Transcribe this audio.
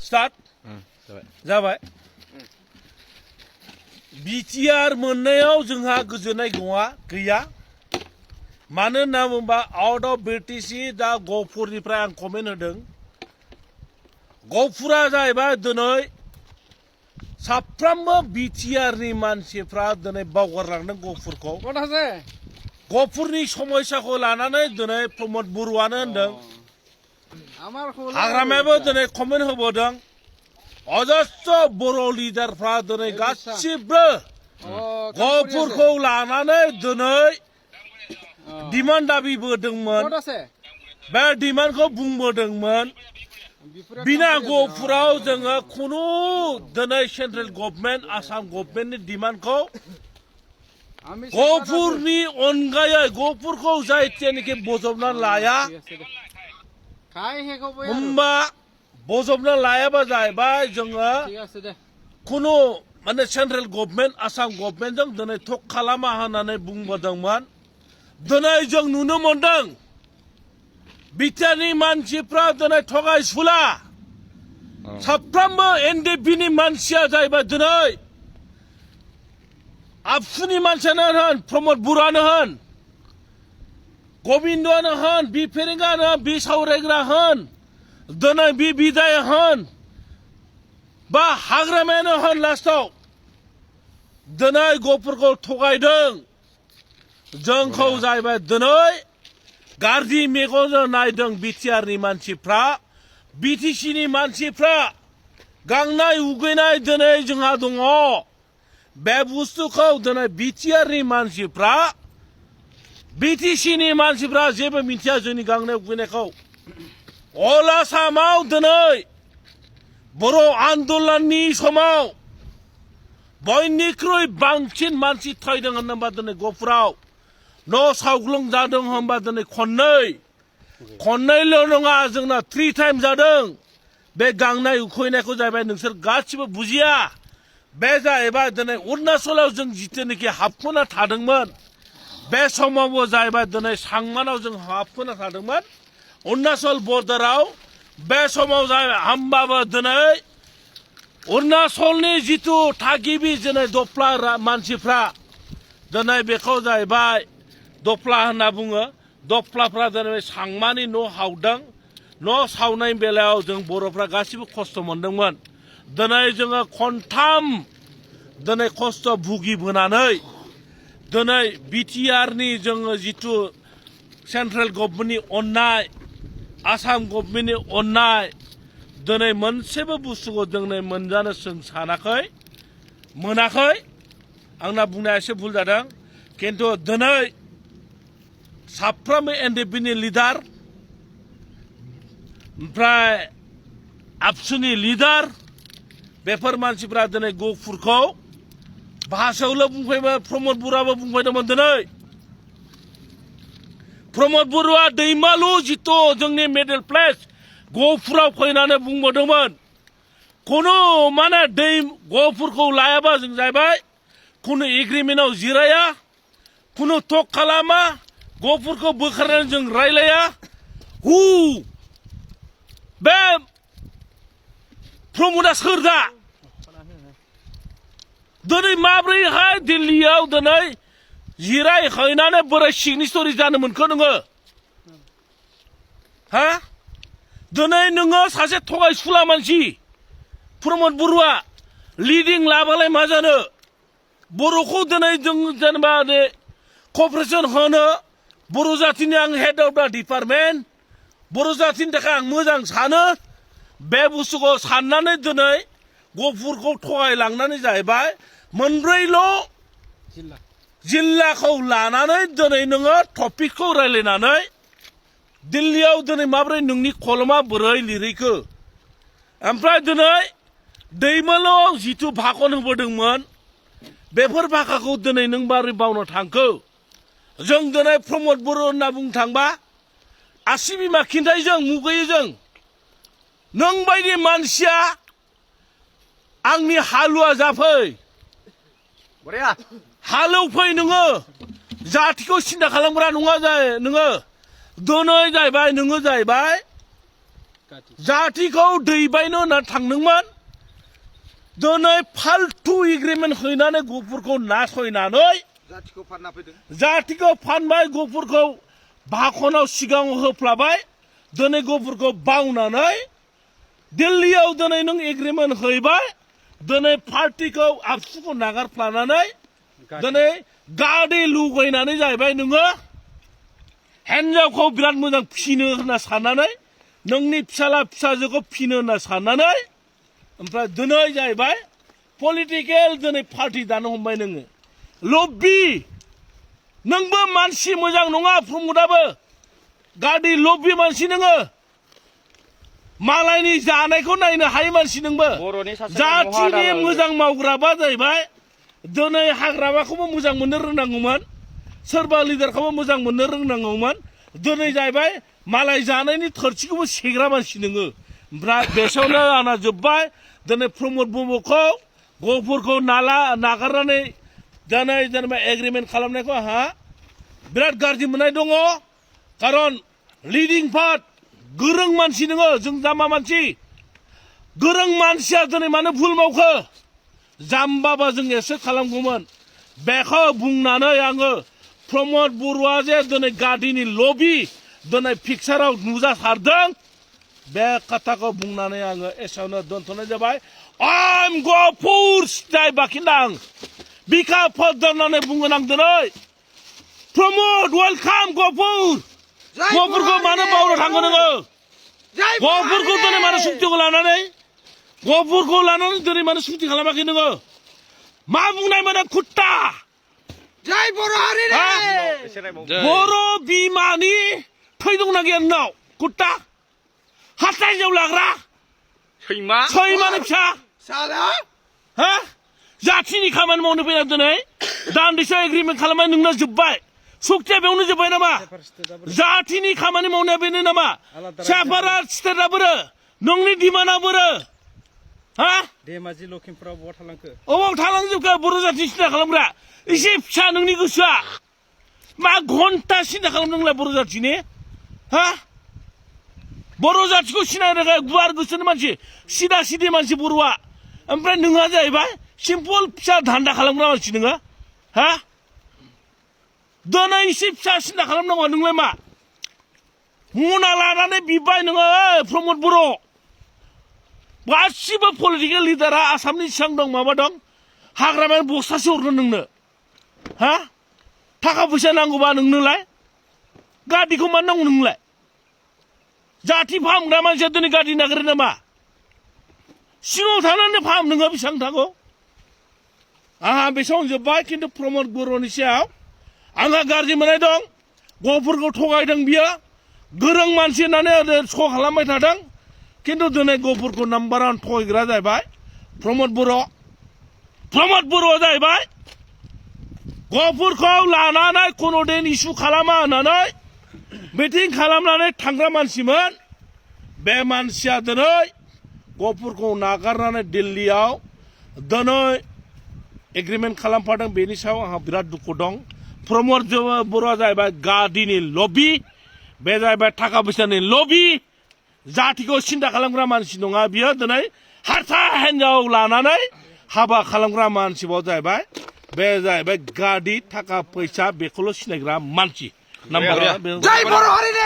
start जाबाय BTR मोननायाव जोंहा गोजोननाय गैया मानो होनना बुंबा आउट अफ BTC दा गहपुरनिफ्राय आं कमेन्ट होदों गहपुरा जाहैबाय दिनै साफ्रोमबो BTR नि मानसिफ्रा दिनै बावगारलांदों गहपुरखौ गहपुरनि समस्याखौ लानानै दिनै प्रमद बरुवानो होनदों हाग्रामायाबो दिनै कमेन्ट होबोदों अजस्र बर' लिडारफ्रा दिनै गासिबो गहपुरखौ लानानै दिनै डिमान्ड दाबि बोदोंमोन बे डिमान्डखौ बुंबोदोंमोन बिना गहपुराव जोङो खुनु दिनै सेन्ट्रेल गभर्नमेन्ट आसाम गभर्नमेन्टनि डिमान्डखौ गहपुरनि अनगायै गहपुरखौ जायखियानोखि बजबनानै लाया होमबा बजबना लायाबा जाहैबाय जोङो खुनु माने सेन्ट्रेल गभर्नमेन्ट आसाम गभर्नमेन्टजों दिनै थक खालामा होननानै बुंबोदोंमोन दिनै जों नुनो मोनदों बिटिआरनि मानसिफ्रा दिनै थगायसुला साफ्रोमबो एनडिएफबि मानसिया जाहैबाय दिनै आबसुनि मानसियानो होन प्रमद बरुवानो होन गबिन्दआनो होन बि फेरेंगानो होन बि सावरायग्रा होन दिनै बि बिदाय होन बा हाग्रामायानो होन लास्टाव दिनै गहपुरखौ थगायदों जोंखौ जाहैबाय दिनै गाज्रि मेगनजों नायदों BTRनि मानसिफ्रा BTCनि मानसिफ्रा गांनाय उखैनाय दिनै जोंहा दङ बे बुस्थुखौ दिनै BTRनि मानसिफ्रा BTCनि मानसिफ्रा जेबो मिथिया जोंनि गांनाय उखैनायखौ अल आसामाव दिनै बर' आन्दलननि समाव बयनिख्रुइ बांसिन मानसि थैदों होनोबा दिनै गहपुराव न' सावग्लुंजादों होनबा दिनै खननैल' नङा जोंना 3 टाइम जादों बे गांनाय उखैनायखौ जाहैबाय नोंसोर गासिबो बुजिया बे जाहैबाय दिनै अरुणाचलाव जों जितुनिखि हाबख'ना थादोंमोन बे समावबो जाहैबाय दिनै सांमानाव जों हाबख'ना थादोंमोन अरुणाचल बर्डाराव बे समाव जाहैबाय होमबाबो दिनै अरुणाचलनि जितु थागिबि दिनै दफ्ला मानसिफ्रा दिनै बेखौ जाहैबाय दफ्ला होनना बुङो दफ्लाफ्रा दिनै सांमानि न' हावदों न' सावनाय बेलायाव जों बर'फ्रा गासिबो खस्थ' मोनदोंमोन दिनै जोङो खनथाम दिनै खस्थ' भुगिबोनानै दिनै BTRनि जोङो जितु सेन्ट्रेल गभर्नमेन्टनि अननाय आसाम गभर्नमेन्टनि अननाय दिनै मोनसेबो बुस्थुखौ दिनै मोनजानो जों सानाखै मोनाखै आंना बुंनाया एसे भुल जादों खिन्थु दिनै साफ्रोमबो एनडिएफबिनि लिडार ओमफ्राय आबसुनि लिडार बेफोर मानसिफ्रा दिनै गहपुरखौ भाषायावल' बुंफैबाय प्रमद बरुवाबो बुंफैदोंमोन दिनै प्रमद बरुवा दैमालु जितु जोंनि मिडल प्लेस गहपुराव फैनानै बुंबोदोंमोन खुनु माने गहपुरखौ लायाबा जों जाहैबाय खुनु एग्रिमेन्टआव जिराया खुनु टक खालामा गहपुरखौ बोखारनानै जों रायलाया बे प्रमदा सोर दा दिनै माब्रैहाय दिल्लीयाव दिनै जिरायहैनानै बोरै सिगनेचरि जानो मोनखो नोङो हा दिनै नोङो सासे थगायसुला मानसि प्रमद बरुवा लिडिं लाबालाय मा जानो बर'खौ दिनै जों जेनेबा कपारेसन होनो बर' जातिनि आं हेड अफ दा डिपार्टमेन्ट बर' जातिनि थाखाय आं मोजां सानो बे बुस्थुखौ साननानै दिनै गहपुरखौ थगायलांनानै जाहैबाय मोनब्रैल' जिल्लाखौ लानानै दिनै नोङो टपिकखौ रायलायनानै दिल्लीयाव दिनै माब्रै नोंनि कलमा बोरै लिरहैखो ओमफ्राय दिनै दैमालुआव जितु भाखन होबोदोंमोन बेफोर भाखाखौ दिनै नों माबोरै बावनो थांखो जों दिनै प्रमद बरुवा होनना बुंनो थांबा आसि बिमा खिन्थायो जों मुगैयो जों नों बायदि मानसिया आंनि हालुवा जाफै हालेवफै नोङो जातिखौ सिन्था खालामग्रा नङा नोङो दिनै जाहैबाय नोङो जाहैबाय जातिखौ दैबायनो होनना थांदोंमोन दिनै फाल्थु एग्रिमेन्ट हैनानै गफुरखौ नासयनानै जातिखौ फानबाय गफुरखौ भाखनाव सिगाङाव होफ्लाबाय दिनै गफुरखौ बावनानै दिल्लीयाव दिनै नों एग्रिमेन्ट हैबाय दिनै पार्टिखौ आबसुखौ नागारफ्लानानै दिनै गादै लुगैनानै जाहैबाय नोङो हिन्जावखौ बिराद मोजां फिनो होनना साननानै नोंनि फिसाला फिसाजोखौ फिनो होनना साननानै ओमफ्राय दिनै जाहैबाय पलिटिकेल दिनै पार्टि दानो हमबाय नोङो लब्बि नोंबो मानसि मोजां नङा प्रमदआबो गादै लब्बि मानसि नोङो मालायनि जानायखौ नायनो हायै मानसि नोंबो जातिनि मोजां मावग्राबा जाहैबाय दिनै हाग्रामाखौबो मोजां मोननो रोंनांगौमोन सोरबा लिडारखौबो मोजां मोननो रोंनांगौमोन दिनै जाहैबाय मालाय जानायनि थोरसिखौबो सेग्रा मानसि नोङो ओमफ्राय बेसेयावनो आंना जोब्बाय दिनै प्रमद ब्रह्मखौ गफुरखौ नागारनानै दिनै जेनेबा एग्रिमेन्ट खालामनायखौ आंहा बिराद गाज्रि मोननाय दङ खारन लिडिं पार्ट गोरों मानसि नोङो जों जाम्बा मानसि गोरों मानसिया दिनै मानो भुल मावखो जाम्बाबा जों एसे खालामगौमोन बेखौ बुंनानै आङो प्रमद बर'आ जे दिनै गादिनि लबि दिनै पिक्साराव नुजासारदों बे खोथाखौ बुंनानै आङो एसेयावनो दोनथ'नाय जाबाय आम गफुर सिथाय बाखिन्दां बिखा फदरनानै बुंगोन आं दिनै प्रमद वेलकाम गफुर गफुरखौ मानो बावनो थाङो नोङो गफुरखौ दिनै मानो सुक्तिखौ लानानै गफुरखौ लानानै दिनै मानो सुक्ति खालामाखै नोङो मा बुंनाय मोनो कुत्ता जय बर' हारिनि बर' बिमानि थै दंना गैया नोंनाव कुत्ता हाथाय जौ लाग्रा सैमानि फिसा हा जातिनि खामानि मावनो फैना दिनै दान्दिसे एग्रिमेन्ट खालामनाय नोंना जोब्बाय सुक्तिया बेयावनो जोब्बाय नामा जातिनि खामानि मावनाया बेनो नामा सेपारेट स्टेटआ बोरो नोंनि डिमान्डआ बोरो हा धेमाजि लखिमपुराव बहा थालांखो अबाव थालांजोबखो बर' जाति सिन्था खालामग्रा एसे फिसा नोंनि गोसोआ मा घन्टा सिन्था खालामदों नोंलाय बर' जातिनि हा बर' जातिखौ सिनाय रोङा गुवार गोसोनि मानसि सिदा सिदि मानसि बर'आ ओमफ्राय नोंहा जाहैबाय सिम्पल फिसा धान्दा खालामग्रा मानसि नोङो हा दिनै एसे फिसा सिन्था खालामनांगौ नोंलाय मा मना लानानै बिबाय नोङो प्रमद बर' गासिबो पलिटिकेल लिडारा आसामनि सिगां दं माबा दं हाग्रामायाव बस्थासे हरगोन नोंनो हा थाखा फैसा नांगौबा नोंनोलाय गादिखौ मानो नांगौ नोंलाय जाति फाहामग्रा मानसिया दिनै गादि नागिरो नामा सिङाव थानानै फाहाम नोङो बेसेबां थागौ आंहा बेसेबां जोब्बाय खिन्थु प्रमद बर'नि सायाव आंहा गाज्रि मोननाय दं गफुरखौ थगायदों बियो गोरों मानसि होननानै स' खालामबाय थादों खिन्थु दिनै गफुरखौ नाम्बार 1 थगायग्रा जाहैबाय प्रमद बर'आ जाहैबाय गफुरखौ लानानै खुनु दिन इसु खालामा होननानै मिटिं खालामनानै थांग्रा मानसिमोन बे मानसिया दिनै गफुरखौ नागारनानै दिल्लीयाव दिनै एग्रिमेन्ट खालामफादों बेनि सायाव आंहा बिराद दुखु दं प्रमद बर'आ जाहैबाय गादिनि लबि बे जाहैबाय थाखा फैसानि लबि जातिखौ सिन्था खालामग्रा मानसि नङा बियो दिनै हारसा हिन्जाव लानानै हाबा खालामग्रा मानसिबाव जाहैबाय बे जाहैबाय गादि थाखा फैसा बेखौल' सिनायग्रा मानसि नाम्बार जय बर' हारिनि